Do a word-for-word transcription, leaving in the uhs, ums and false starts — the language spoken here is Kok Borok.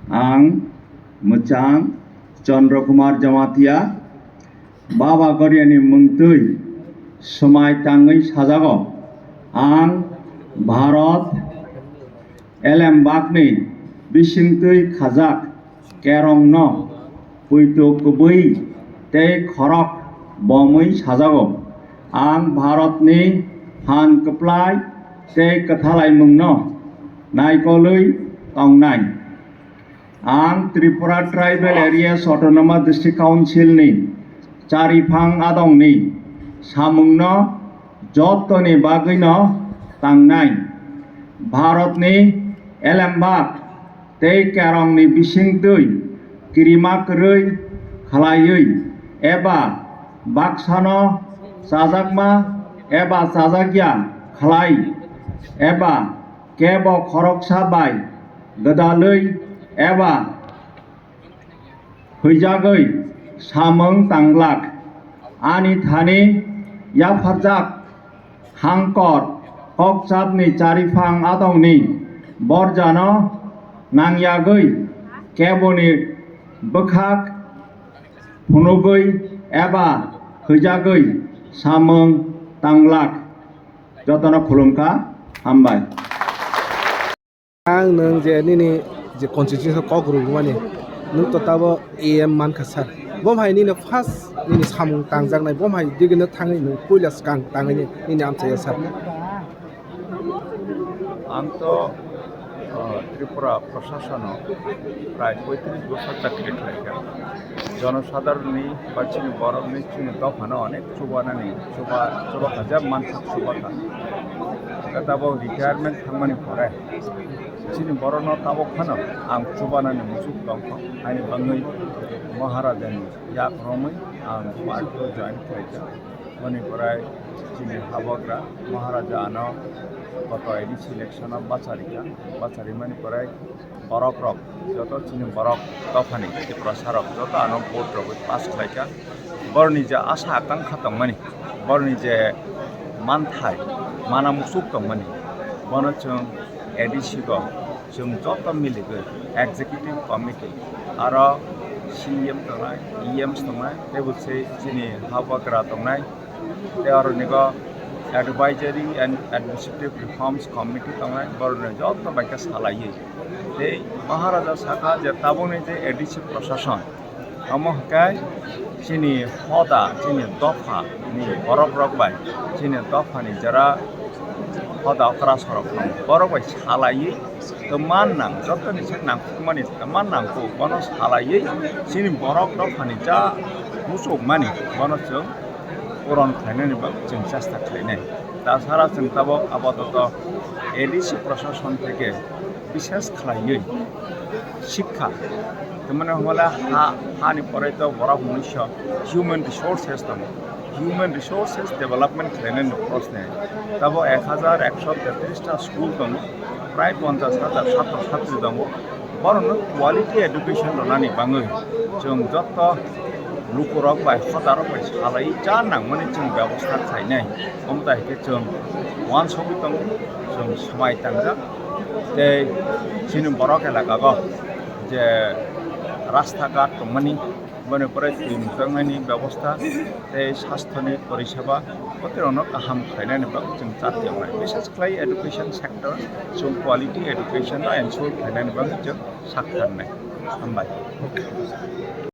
Ang mwchang Chandra Kumar Jamatia, Baba Goriani mungtwi swmai tangwi sajago. Ang Bharat elembakni bisingtwi khajak kerongno puitu kubui tei khorok bomwi sajago. Ang Bharatni phan kwplai tei kwthalaimungno naikolwi tongnai. Ang Tripura Tribal Areas Autonomous District Council ni chariphang adongni samungno jottoni bagwino tangnai. Bharatni elembak tei kerongni bisingtwi kirima kwrwi khlaiwi eba baksano chajakma eba chajakya khlai eba kebo khoroksa bai gwdalwi eba huijagwi samung tanglak. Ani thani yapharjak hangkor kokchapni chariphang adongni borjano nangyagwi keboni bwkhak phunugwi eba huijagwi samung tanglak. Jotono khulumkha, hambai. Ang nwng je nini je constitution kok rwmani, nwng to tabo A M mankha sir. Bo hai nini first nini samung tangjaknai, bo hai digino thangwi nwng puila swkang tangwi nini amchaya sir. Ang to, uh, Tripura Prasasano prai poitris bosor chakri khlaikha. Jonosadharonni ba chini borokni chini dophano onek chubanani chuba, chuba kha, jab mansak chuba kha. Khe tabok retirement thangmani pore chini borokno tabok phano ang chubanani muchuk tongkha. Haini bangwi Maharajani yak romwi ang party o join khlaikha. Boni pore chini habagra Maharaja ano koto A D C election o bacharikha. Bacharimani pore borok rok joto chini borok dophani Tiprasa rok joto ano vote rogwi pass khlaikha. Boroni je asa akankha tongmani, boroni je manthai mana muchuk tongmani, bono chwng A D C go chwng joto miligwi executive committee aro C E M tongnai, E Ms tongnai, tei bo se chini habagra tongnai, tei aro nigo advisory and administrative reforms committee tongnai, borokno joto bai khe salaiwi tei Maharaja sakha je tabukni je A D C Prashason, omo hwnkhe chini hoda, chini dopha ni borok rok bai, chini dopha ni jera hoda okra sorok no borok bai salaiwi tongma nang, joto ni se nangkukmani tongma nangkuk, bono salaiwi chini borok dopha ni ja muchukmani bono chwng puron khlainani bagwi chwng chesta khlainai. Tasara chwng tabok apatoto A D C Prashason theke bishes khlaiwi shikha, tamani hwnle ha, hani pore to borok hwnwi so human resources tongo, human resources development khlainani proshne. Tabo ek hajar ekso tetris ta school tongo, prai ponchash hajar satro satri tongo. Borokno quality education rwnani bagwi chwng joto lukurok bai, hodarok bai salai cha nangmani chwng bebosta khlainai. Omo tai khe chwng uansugwi tongo, chwng swmai tangjak tei chini borok elaka o je rasta ghat tongmani, boni pore twi muchangnaini bebosta tei sasthoni poriseba, botirokno kaham khlainani bagwi chwng chati wngnai. Bishes khlai education sector, chwng quality education no ensure khlainani bagwi chwng sak tharnai. Hambai.